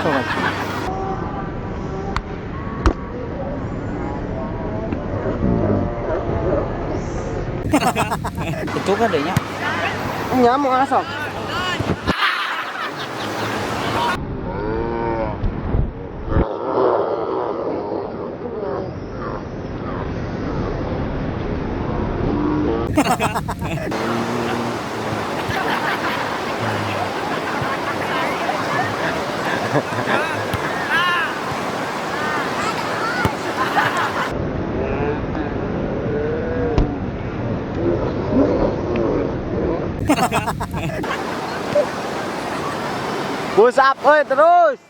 겹쳐가지고. Itu kan adanya. Nya mau ngasok. Push up euy terus.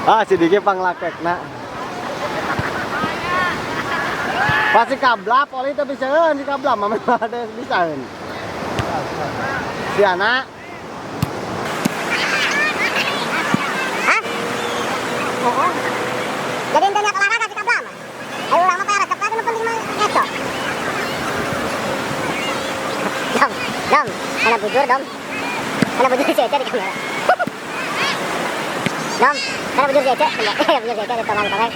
Ah, si Diki panglakekna. Pasti kablap oli teh bisaeun si kablap mah ada bisaeun. Si anak. Hah? Oh. Jadi ente niat olahraga si kablam. Ayo urang mah resep nu penting mah eta. Dom, dom, mana bujur dom. Mana bujur si Ece di kamera. Dom, mana bujur si Ece? Iya, bujur si Ece di tongeng-tongeng.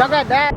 Joget deh.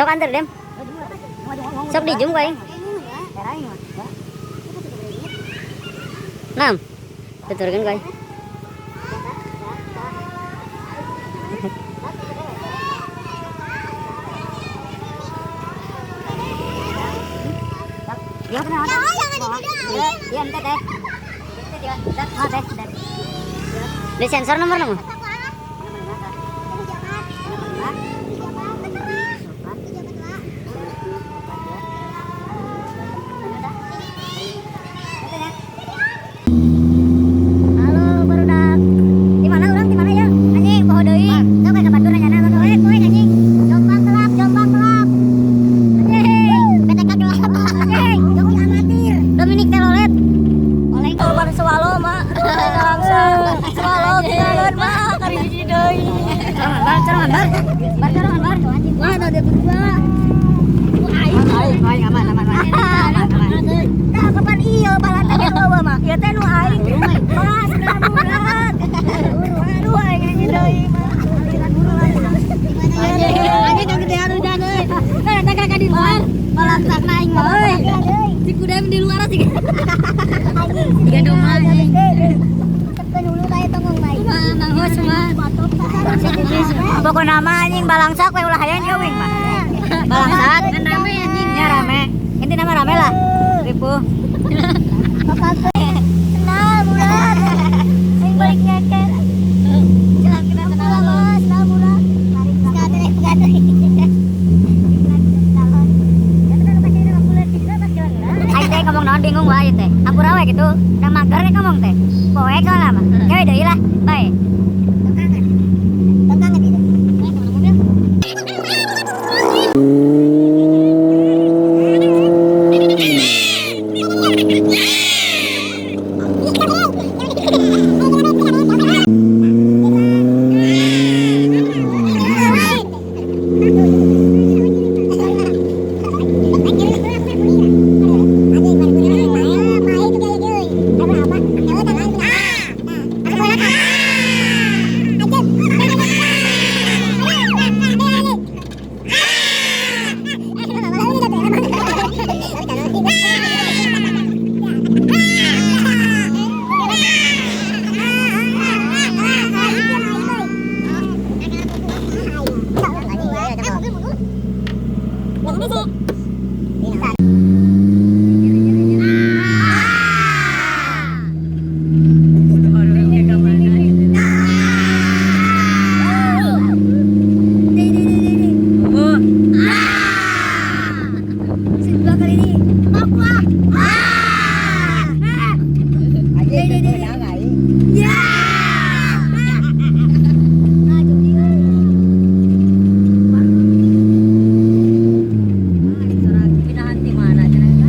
Sok anter dem. Sok dijung paling. Nam. Tuturkeun koy. Di sensor nomor nomor. Halo barudak. Di mana urang? Di mana ya? Anjing poho deui. Sok ka batur nanya na poe poe anjing. Jombang gelap, jombang gelap. Anjing, PTK gelap. Anjing, Joki amatir. Dominik Telolet. Oleng korban swallow mah. Langsung swallow kita mah kari hiji deui. Bar bar bar bar bar. Wah, ada berdua. Aing aing aman aman aman. Tah kapan ieu balanta ge eueuh mah. Ieu teh nu aing. Mas, berat. Aduh aing anjing deui mah. Anjing kang gedean udah euy. Nah, eta kakak di luar. Balanta aing mah euy. Si kuda di luar sih. Tiga domba anjing. Tekan dulu kayak tongong baik. Mah, semua. Pokokna mah anjing balangsak we ulah hayang ieu wing mah. Balangsak rame anjing nya rame. Intina mah rame lah. Ripuh. Kenal bulan. Aing balik nyeker. Jalan kenal Kenal mas, kenal bulan. Aing teh ngomong naon bingung wae teh. Hampura we gitu. Da mager teh ngomong teh. Poek soalna mah. Kewe deui lah. Bae. Tongkangan itu. Sebelah kali ini. Aku ah. Ah. Ya. Ah, jadi. Pinahan di mana cenah eta?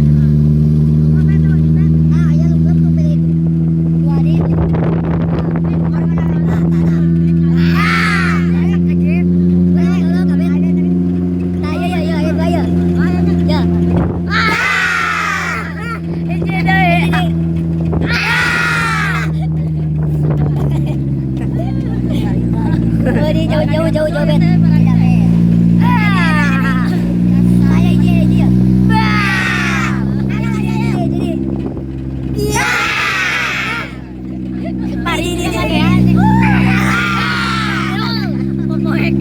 Ah, aya lu gelap tuh pilih itu. Dua deh. Ah, ah, ya, ya, ya, ya, ya. Ya. Ah! Hiji deui. Oh, di jauh jauh jauh jauh bet. Ah. Saya ini ini ya. Jadi. Ya. Mari di sana ya. Popoek.